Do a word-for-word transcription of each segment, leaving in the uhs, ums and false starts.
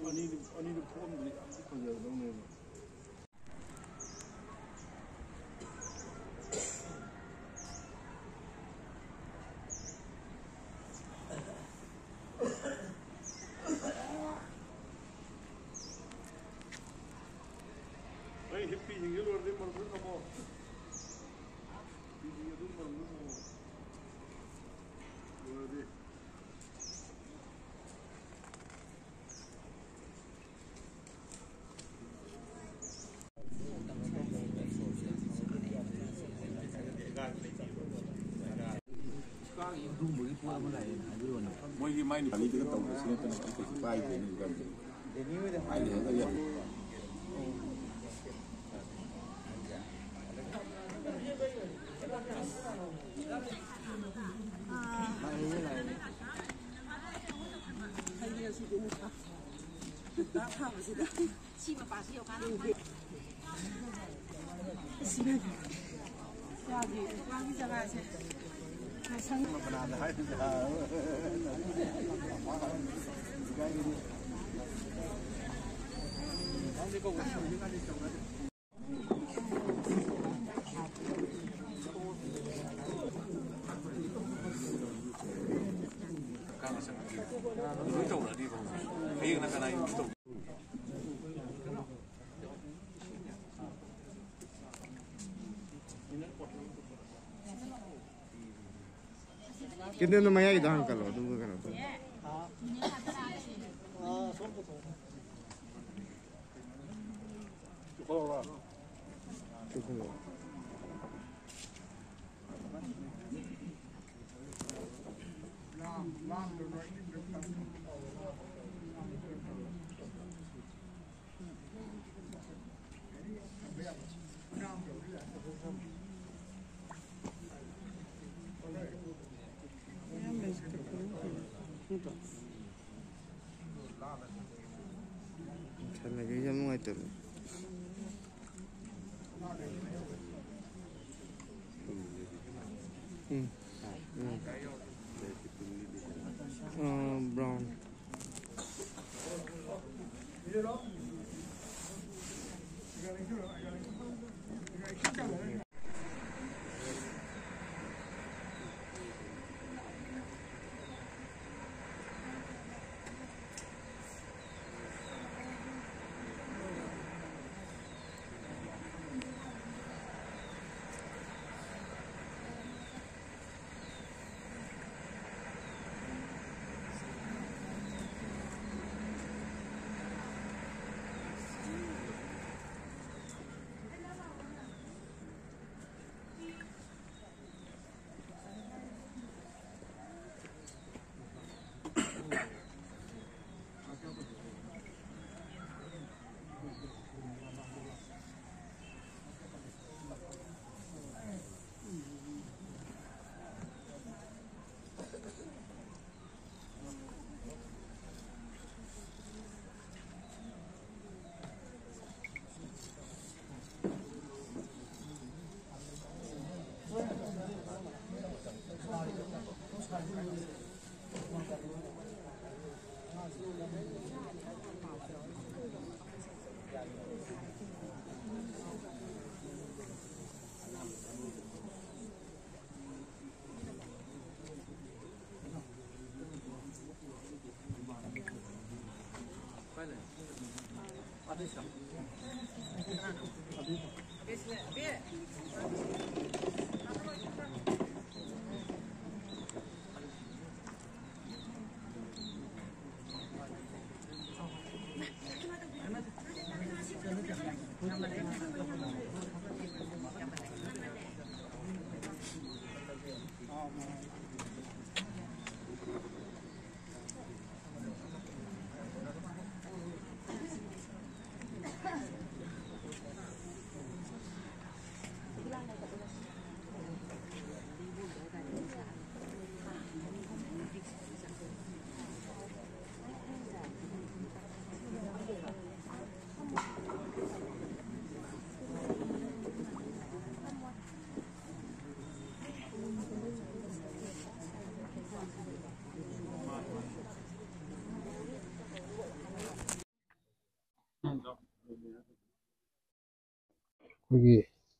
ꯑꯅꯤꯗꯨ, ꯑꯅꯤꯗꯨ ꯐꯣꯛꯑꯝꯕꯗꯤ ꯌꯥꯝ ꯊꯤ ꯐꯖꯒꯗꯧꯅꯦꯕ꯫ ꯑꯩ ꯍꯤꯞꯄꯤꯁꯤꯡꯁꯦ ꯂꯣꯏꯔꯗꯤ ꯃꯔꯨꯞ ꯅꯝꯃꯣ꯫ ꯍꯤꯞꯄꯤꯁꯤꯡ ꯑꯗꯨꯝ ꯃꯔꯨꯞ ꯅꯝꯃꯣ꯫ ꯂꯣꯏꯔꯗꯤ꯫ ꯃꯣꯏꯒꯤ ꯃꯥꯏ ꯅꯨꯄꯤꯗꯨꯒ ꯇꯧꯕꯁꯤ ꯅꯠꯇꯅ ꯑꯩ ꯀꯩꯁꯨ ꯄꯥꯏꯗꯦꯅꯦ ꯍꯧꯖꯤꯛꯀꯥꯟꯁꯦ꯫ ꯍꯥꯏꯗꯤ ꯍꯟꯗꯛ ꯌꯥꯝ ꯁꯤ ꯃꯄꯥꯁꯤ ꯌꯧꯀꯥꯟꯗ ꯌꯥꯒꯤ ꯋꯥꯒꯤ ꯖꯒꯥꯁꯦ꯫ ꯀꯦꯟꯗꯜꯗꯣ ꯃꯌꯥꯏꯒꯤꯗꯣ ꯍꯥꯟꯅ ꯀꯜꯂꯣ, ꯑꯗꯨꯒ ꯀꯩꯅꯣ ꯇꯧ꯫ ꯆꯨꯞꯍꯜꯂꯣ꯫ ꯁꯥꯟꯅꯕ ꯌꯥꯝ ꯅꯨꯡꯉꯥꯏꯇꯕꯅꯦ꯫ ꯎꯝ꯫ ꯎꯝ꯫ ꯑꯥ, brown꯫ ꯑꯩꯈꯣꯏꯒꯤ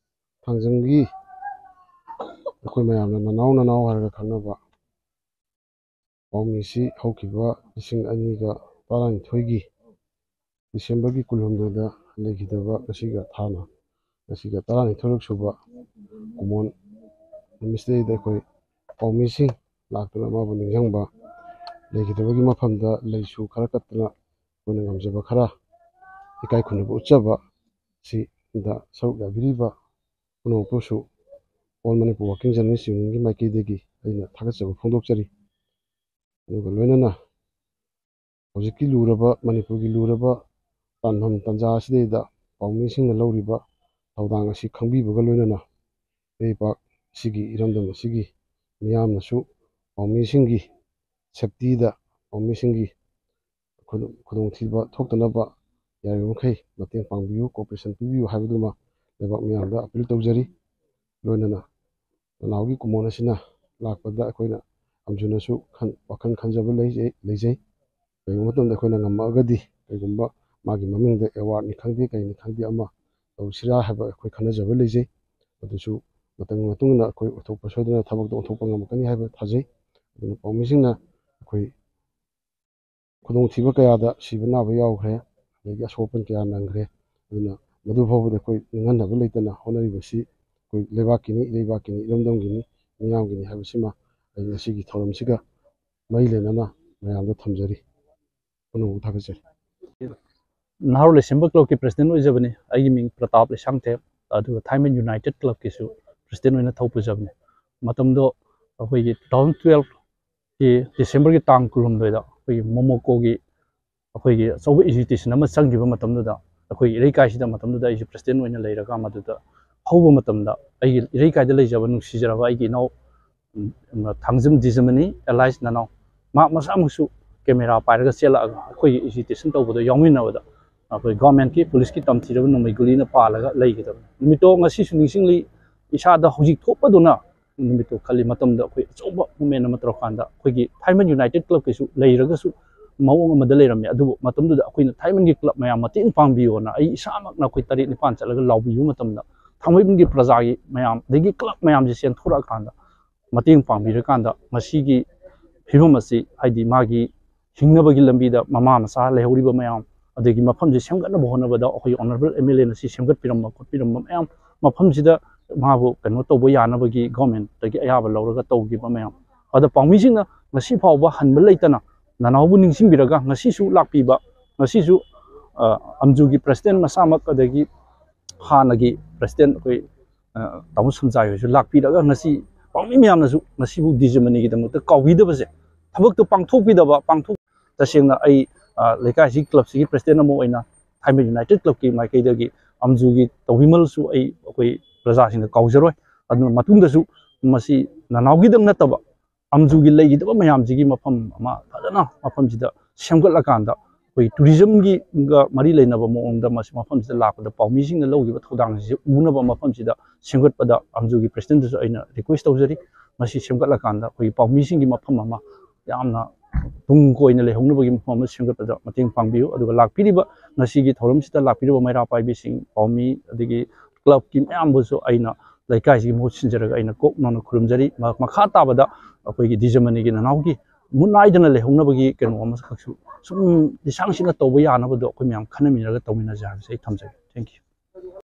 ꯊꯥꯡꯖꯝꯒꯤ, ꯑꯩꯈꯣꯏ ꯃꯌꯥꯝꯅ ꯅꯅꯥꯎ ꯅꯅꯥꯎ ꯍꯥꯏꯔꯒ ꯈꯪꯅꯕ ꯄꯥꯎꯃꯤꯁꯤ ꯍꯧꯈꯤꯕ ꯂꯤꯁꯤꯡ ꯑꯅꯤꯒ ꯇꯔꯥꯅꯤꯊꯣꯏꯒꯤ ꯗꯤꯁꯦꯝꯕꯔꯒꯤ ꯀꯨꯟꯍꯨꯝꯗꯣꯏꯗ ꯂꯩꯈꯤꯗꯕ ꯉꯁꯤꯒ ꯊꯥꯅ, ꯉꯁꯤꯒ ꯇꯔꯥꯅꯤꯊꯣꯏꯔꯛ ꯁꯨꯕ ꯀꯨꯃꯣꯟ ꯅꯨꯃꯤꯠꯁꯤꯗꯩꯗ ꯑꯩꯈꯣꯏ ꯄꯥꯎꯃꯤꯁꯤꯡ ꯂꯥꯛꯇꯨꯅ ꯃꯥꯕꯨ ꯅꯤꯡꯁꯤꯡꯕ, ꯂꯩꯈꯤꯗꯕꯒꯤ ꯃꯐꯝꯗ ꯂꯩꯁꯨ ꯈꯔ ꯀꯠꯇꯅ ꯑꯩꯈꯣꯏꯅ ꯉꯝꯖꯕ ꯈꯔ ꯏꯀꯥꯏ ꯈꯨꯝꯅꯕ ꯎꯠꯆꯕ ꯑꯁꯤꯗ ꯁꯔꯨꯛ ꯌꯥꯕꯤꯔꯤꯕ ꯄꯨꯝꯅꯃꯛꯄꯨꯁꯨ All Manipur Working Journalist Unionꯒꯤ ꯃꯥꯏꯀꯩꯗꯒꯤ ꯑꯩꯅ ꯊꯥꯒꯠꯆꯕ ꯐꯣꯡꯗꯣꯛꯆꯔꯤ꯫ ꯑꯗꯨꯒ ꯂꯣꯏꯅꯅ ꯍꯧꯖꯤꯛꯀꯤ ꯂꯨꯔꯕ, ꯃꯅꯤꯄꯨꯔꯒꯤ ꯂꯨꯔꯕ ꯇꯥꯟꯐꯝ ꯇꯥꯟꯖꯥ ꯑꯁꯤꯗꯩꯗ ꯄꯥꯎꯃꯤꯁꯤꯡꯅ ꯂꯧꯔꯤꯕ ꯊꯧꯗꯥꯡ ꯑꯁꯤ ꯈꯪꯕꯤꯕꯒ ꯂꯣꯏꯅꯅ ꯂꯩꯕꯥꯛ ꯑꯁꯤꯒꯤ ꯏꯔꯝꯗꯝ ꯑꯁꯤꯒꯤ ꯃꯤꯌꯥꯝꯅꯁꯨ ꯄꯥꯎꯃꯤꯁꯤꯡꯒꯤ safetyꯗ, ꯄꯥꯎꯃꯤꯁꯤꯡꯒꯤ ꯈꯨꯗꯣꯡ-, ꯈꯨꯗꯣꯡꯊꯤꯕ ꯊꯣꯛꯇꯅꯕ ꯌꯥꯔꯤꯕ ꯃꯈꯩ ꯃꯇꯦꯡ ꯄꯥꯡꯕꯤꯌꯨ, cooperation ꯄꯤꯕꯤꯌꯨ ꯍꯥꯏꯕꯗꯨꯃ ꯂꯩꯕꯥꯛ ꯃꯤꯌꯥꯝꯗ appeal ꯇꯧꯖꯔꯤ꯫ ꯂꯣꯏꯅꯅ ꯅꯅꯥꯎꯒꯤ ꯀꯨꯃꯣꯟ ꯑꯁꯤꯅ ꯂꯥꯛꯄꯗ ꯑꯩꯈꯣꯏꯅ ꯌꯥꯝꯖꯅꯁꯨ ꯈꯟ-, ꯋꯥꯈꯜ ꯈꯟꯖꯕ ꯂꯩꯖꯩ, ꯂꯩꯖꯩ꯫ ꯀꯔꯤꯒꯨꯝꯕ ꯃꯇꯝꯗ ꯑꯩꯈꯣꯏꯅ ꯉꯝꯃꯛꯑꯒꯗꯤ ꯀꯔꯤꯒꯨꯝꯕ ꯃꯥꯒꯤ ꯃꯃꯤꯡꯗ awardꯅꯤ ꯈꯪꯗꯦ, ꯀꯔꯤꯅꯤ ꯈꯪꯗꯦ, ꯑꯃ ꯇꯧꯁꯤꯔꯥ ꯍꯥꯏꯕ ꯑꯩꯈꯣꯏ ꯈꯟꯅꯖꯕ ꯂꯩꯖꯩ꯫ ꯑꯗꯨꯁꯨ ꯃꯇꯝꯒꯤ ꯃꯇꯨꯡ ꯏꯟꯅ ꯑꯩꯈꯣꯏ ꯑꯣꯏꯊꯣꯛꯄ ꯁꯣꯏꯗꯅ ꯊꯕꯛꯇꯣ ꯑꯣꯟꯊꯣꯛꯄ ꯉꯝꯃꯛꯀꯅꯤ ꯍꯥꯏꯕ ꯊꯥꯖꯩ꯫ ꯑꯗꯨꯅ ꯄꯥꯎꯃꯤꯁꯤꯡꯅ ꯑꯩꯈꯣꯏ ꯈꯨꯗꯣꯡꯊꯤꯕ ꯀꯌꯥꯗ ꯁꯤꯕ ꯅꯥꯕ ꯌꯥꯎꯈ꯭ꯔꯦ꯫ ꯑꯗꯒꯤ ꯑꯁꯣꯛ ꯑꯄꯟ ꯀꯌꯥ ꯅꯪꯈ꯭ꯔꯦ꯫ ꯑꯗꯨꯅ ꯃꯗꯨ ꯐꯥꯎꯕꯗ ꯑꯩꯈꯣꯏ ꯅꯤꯡꯍꯟꯅꯕ ꯂꯩꯇꯅ ꯍꯣꯠꯅꯔꯤꯕꯁꯤ ꯑꯩꯈꯣꯏ ꯂꯩꯕꯥꯛꯀꯤꯅꯤ, ꯏꯔꯩꯕꯥꯛꯀꯤꯅꯤ, ꯏꯔꯝꯗꯝꯒꯤꯅꯤ, ꯃꯤꯌꯥꯝꯒꯤꯅꯤ ꯍꯥꯏꯕꯁꯤꯃ ꯑꯩ ꯉꯁꯤꯒꯤ ꯊꯧꯔꯝꯁꯤꯒ ꯃꯔꯤ ꯂꯩꯅꯅ ꯃꯌꯥꯝꯗ ꯊꯝꯖꯔꯤ꯫ ꯄꯨꯝꯅꯃꯛꯄꯨ ꯊꯥꯒꯠꯆꯔꯤ꯫ ꯅꯍꯥꯔꯣꯜ ꯂꯩꯁꯦꯝꯕ ꯀ꯭ꯂꯕꯀꯤ ꯄ꯭ꯔꯁꯤꯗꯦꯟ ꯑꯣꯏꯖꯕꯅꯤ꯫ ꯑꯩꯒꯤ ꯃꯤꯡ ꯄ꯭ꯔꯇꯥꯞ ꯂꯩꯁꯥꯡꯊꯦꯝ, ꯑꯗꯨꯒ ꯊꯥꯏꯃꯟ ꯌꯨꯅꯥꯏꯇꯦꯠ ꯀ꯭ꯂꯕꯀꯤꯁꯨ ꯄ꯭ꯔꯁꯤꯗꯦꯟ ꯑꯣꯏꯅ ꯊꯧ ꯄꯨꯖꯕꯅꯤ꯫ ꯃꯇꯝꯗꯣ ꯑꯩꯈꯣꯏꯒꯤ ꯇꯨ ꯊꯥꯎꯖꯟ ꯇꯨꯋꯦꯜꯐꯀꯤ ꯗꯤꯁꯦꯝꯕꯔꯒꯤ ꯇꯥꯡ ꯀꯨꯟꯍꯨꯝꯗꯣꯏꯗ ꯑꯩꯈꯣꯏꯒꯤ ꯃꯣꯃꯣꯀꯣꯒꯤ ꯑꯩꯈꯣꯏꯒꯤ ꯑꯆꯧꯕ ꯑꯦꯖꯤꯇꯦꯁꯟ ꯑꯃ ꯆꯪꯈꯤꯕ ꯃꯇꯝꯗꯨꯗ, ꯑꯩꯈꯣꯏꯒꯤ ꯏꯔꯩꯀꯥꯏꯁꯤꯗ ꯃꯇꯝꯗꯨꯗ ꯑꯩꯁꯨ ꯄ꯭ꯔꯁꯤꯗꯦꯟ ꯑꯣꯏꯅ ꯂꯩꯔꯒ, ꯃꯗꯨꯗ ꯍꯧꯕ ꯃꯇꯝꯗ ꯑꯩꯒꯤ ꯏꯔꯩꯀꯥꯏꯗ ꯂꯩꯖꯕ ꯅꯨꯡꯁꯤꯖꯔꯕ ꯑꯩꯒꯤ ꯏꯅꯥꯎ, ꯎꯝ, ꯊꯥꯡꯖꯝ ꯗꯤꯖꯃꯅꯤ, ꯑꯦꯂꯥꯏꯁ ꯅꯅꯥꯎ, ꯃꯍꯥꯛ ꯃꯁꯥꯃꯛꯁꯨ ꯀꯦꯃꯦꯔꯥ ꯄꯥꯏꯔꯒ ꯆꯦꯜꯂꯛꯑꯒ ꯑꯩꯈꯣꯏꯒꯤ ꯑꯦꯖꯤꯇꯦꯁꯟ ꯇꯧꯕꯗ ꯌꯥꯎꯃꯤꯟꯅꯕꯗ, ꯑꯩꯈꯣꯏ ꯒꯣꯔꯃꯦꯟꯒꯤ ꯄꯨꯂꯤꯁꯀꯤ ꯇꯝꯊꯤꯔꯕ ꯅꯣꯡꯃꯩ ꯒꯨꯂꯤꯅ ꯄꯥꯜꯂꯒ ꯂꯩꯈꯤꯗꯕꯅꯤ꯫ ꯅꯨꯃꯤꯠꯇꯣ ꯉꯁꯤꯁꯨ ꯅꯤꯡꯁꯤꯡꯂꯤ꯫ ꯏꯁꯥꯗ ꯍꯧꯖꯤꯛ ꯊꯣꯛꯄꯗꯧꯅ ꯅꯨꯃꯤꯠꯇꯨ ꯈꯜꯂꯤ꯫ ꯃꯇꯝꯗ ꯑꯩꯈꯣꯏ ꯑꯆꯧꯕ ꯃꯨꯞꯃꯦꯟ ꯑꯃ ꯇꯧꯔꯀꯥꯟꯗ, ꯑꯩꯈꯣꯏꯒꯤ ꯊꯥꯏꯃꯟ ꯌꯨꯅꯥꯏꯇꯦꯠ ꯀ꯭ꯂꯕꯀꯤꯁꯨ ꯂꯩꯔꯒꯁꯨ ꯃꯑꯣꯡ ꯑꯃꯗ ꯂꯩꯔꯝꯃꯤ꯫ ꯑꯗꯨꯕꯨ ꯃꯇꯝꯗꯨꯗ ꯑꯩꯈꯣꯏꯅ ꯊꯥꯏꯃꯟꯒꯤ ꯀ꯭ꯂꯕ ꯃꯌꯥꯝ ꯃꯇꯦꯡ ꯄꯥꯡꯕꯤꯌꯣꯅ ꯑꯩ ꯏꯁꯥꯃꯛꯅ ꯑꯩꯈꯣꯏ ꯇꯔꯦꯠ ꯅꯤꯄꯥꯟ ꯆꯠꯂꯒ ꯂꯥꯎꯕꯤꯕ ꯃꯇꯝꯗ, ꯊꯥꯡꯃꯩꯕꯟꯒꯤ ꯄ꯭ꯔꯖꯥꯒꯤ ꯃꯌꯥꯝ ꯑꯗꯒꯤ ꯀ꯭ꯂꯕ ꯃꯌꯥꯝꯁꯦ ꯆꯦꯟꯊꯣꯔꯛꯑꯀꯥꯟꯗ, ꯃꯇꯦꯡ ꯄꯥꯡꯕꯤꯔꯀꯥꯟꯗ ꯉꯁꯤꯒꯤ ꯐꯤꯕꯝ ꯑꯁꯤ, ꯍꯥꯏꯗꯤ ꯃꯥꯒꯤ ꯍꯤꯡꯅꯕꯒꯤ ꯂꯝꯕꯤꯗ ꯃꯃꯥ ꯃꯆꯥ ꯂꯩꯍꯧꯔꯤꯕ ꯃꯌꯥꯝ, ꯑꯗꯒꯤ ꯃꯐꯝꯁꯤ ꯁꯦꯝꯒꯠꯅꯕ ꯍꯣꯠꯅꯕꯗ ꯑꯩꯈꯣꯏꯒꯤ ꯑꯣꯅꯔꯦꯕꯜ ꯑꯦꯝ ꯑꯦꯜ ꯑꯦꯅ ꯁꯤ ꯁꯦꯝꯒꯠꯄꯤꯔꯝꯕ ꯈꯣꯠꯄꯤꯔꯝꯕ ꯃꯌꯥꯝ, ꯃꯐꯝꯁꯤꯗ ꯃꯥꯕꯨ ꯀꯩꯅꯣ ꯇꯧꯕ ꯌꯥꯅꯕꯒꯤ ꯒꯣꯔꯃꯦꯟꯇꯒꯤ ꯑꯌꯥꯕ ꯂꯧꯔꯒ ꯇꯧꯈꯤꯕ ꯃꯌꯥꯝ, ꯑꯗ ꯄꯥꯎꯃꯤꯁꯤꯡꯅ ꯉꯁꯤ ꯐꯥꯎꯕ ꯍꯟꯕ ꯂꯩꯇꯅ ꯅꯅꯥꯎꯕꯨ ꯅꯤꯡꯁꯤꯡꯕꯤꯔꯒ ꯉꯁꯤꯁꯨ ꯂꯥꯛꯄꯤꯕ, ꯉꯁꯤꯁꯨ, ꯑ, ꯑꯝꯖꯨꯒꯤ ꯄ꯭ꯔꯁꯤꯗꯦꯟ ꯃꯁꯥꯃꯛ, ꯑꯗꯒꯤ ꯍꯥꯟꯅꯒꯤ ꯄ꯭ꯔꯁꯤꯗꯦꯟ ꯑꯩꯈꯣꯏ, ꯑ, ꯇꯥꯃꯣ ꯁꯝꯖꯥꯏ ꯍꯣꯏꯁꯨ ꯂꯥꯛꯄꯤꯔꯒ ꯉꯁꯤ ꯄꯥꯎꯃꯤ ꯃꯌꯥꯝꯅꯁꯨ ꯉꯁꯤꯕꯨ ꯗꯤꯖꯃꯅꯤꯒꯤꯗꯃꯛꯇ ꯀꯥꯎꯕꯤꯗꯕꯁꯦ, ꯊꯕꯛꯇꯨ ꯄꯥꯡꯊꯣꯛꯄꯤꯗꯕ, ꯄꯥꯡꯊꯣꯛ-, ꯇꯁꯦꯡꯅ ꯑꯩ, ꯑ, ꯂꯩꯀꯥꯏꯁꯤꯒꯤ ꯀ꯭ꯂꯕꯁꯤꯒꯤ ꯄ꯭ꯔꯁꯤꯗꯦꯟ ꯑꯃ ꯑꯣꯏꯅ ꯊꯥꯏꯃꯟ ꯌꯨꯅꯥꯏꯇꯦꯠ ꯀ꯭ꯂꯕꯀꯤ ꯃꯥꯏꯀꯩꯗꯒꯤ ꯑꯝꯖꯨꯒꯤ ꯇꯧꯕꯤꯃꯜꯁꯨ ꯑꯩ ꯑꯩꯈꯣꯏ ꯄ꯭ꯔꯖꯥꯁꯤꯡꯅ ꯀꯥꯎꯖꯔꯣꯏ꯫ ꯑꯗꯨꯅ ꯃꯇꯨꯡꯗꯁꯨ ꯃꯁꯤ ꯅꯅꯥꯎꯒꯤꯗꯪ ꯅꯠꯇꯕ ꯑꯝꯖꯨꯒꯤ ꯂꯩꯈꯤꯗꯕ ꯃꯌꯥꯝꯁꯤꯒꯤ ꯃꯐꯝ ꯑꯃ ꯐꯖꯅ ꯃꯐꯝꯁꯤꯗ ꯁꯦꯝꯒꯠꯂꯀꯥꯟꯗ, ꯑꯩꯈꯣꯏ ꯇꯨꯔꯤꯖꯝꯒꯤꯒ ꯃꯔꯤ ꯂꯩꯅꯕ ꯃꯑꯣꯡꯗ ꯃꯁꯤ ꯃꯐꯝꯁꯤꯗ ꯂꯥꯛꯄꯗ ꯄꯥꯎꯃꯤꯁꯤꯡꯅ ꯂꯧꯈꯤꯕ ꯊꯧꯗꯥꯡꯁꯤꯡꯁꯦ ꯎꯅꯕ ꯃꯐꯝꯁꯤꯗ ꯁꯦꯝꯒꯠꯄꯗ ꯑꯝꯖꯨꯒꯤ ꯄ꯭ꯔꯁꯤꯗꯦꯟꯗꯁꯨ ꯑꯩꯅ ꯔꯤꯀ꯭ꯋꯦꯁ ꯇꯧꯖꯔꯤ꯫ ꯃꯁꯤ ꯁꯦꯝꯒꯠꯂꯀꯥꯟꯗ ꯑꯩꯈꯣꯏꯒꯤ ꯄꯥꯎꯃꯤꯁꯤꯡꯒꯤ ꯃꯐꯝ ꯑꯃ, ꯌꯥꯝꯅ ꯇꯨꯡ ꯀꯣꯏꯅ ꯂꯩꯍꯧꯅꯕꯒꯤ ꯃꯐꯝ ꯑꯃ ꯁꯦꯝꯒꯠꯄꯗ ꯃꯇꯦꯡ ꯄꯥꯡꯕꯤꯌꯨ꯫ ꯑꯗꯨꯒ ꯂꯥꯛꯄꯤꯔꯤꯕ, ꯉꯁꯤꯒꯤ ꯊꯧꯔꯝꯁꯤꯗ ꯂꯥꯛꯄꯤꯔꯤꯕ ꯃꯩꯔꯥ ꯄꯥꯏꯕꯤꯁꯤꯡ, ꯄꯥꯎꯃꯤ, ꯑꯗꯒꯤ ꯀ꯭ꯂꯕꯀꯤ ꯃꯌꯥꯝꯕꯨꯁꯨ ꯑꯩꯅ ꯂꯩꯀꯥꯏꯁꯤꯒꯤ ꯃꯍꯨꯠ ꯁꯤꯟꯖꯔꯒ ꯑꯩꯅ ꯀꯣꯛ ꯅꯧꯅ ꯈꯨꯔꯨꯝꯖꯔꯤ꯫ ꯃ-, ꯃꯈꯥ ꯇꯥꯕꯗ ꯑꯩꯈꯣꯏꯒꯤ ꯗꯤꯖꯃꯅꯤꯒꯤ ꯅꯅꯥꯎꯒꯤ ꯃꯨꯠ ꯅꯥꯏꯗꯅ ꯂꯩꯍꯧꯅꯕꯒꯤ ꯀꯩꯅꯣ ꯑꯃꯈꯛꯁꯨ ꯁꯨꯝ ꯂꯤꯁꯥꯡ ꯁꯤꯠꯅ ꯇꯧꯕ ꯌꯥꯅꯕꯗꯣ ꯑꯩꯈꯣꯏ ꯃꯌꯥꯝ ꯈꯟꯅꯃꯤꯟꯅꯔꯒ ꯇꯧꯃꯤꯟꯅꯁꯦ ꯍꯥꯏꯕꯁꯦ ꯑꯩ ꯊꯝꯖꯒꯦ꯫ Thank you꯫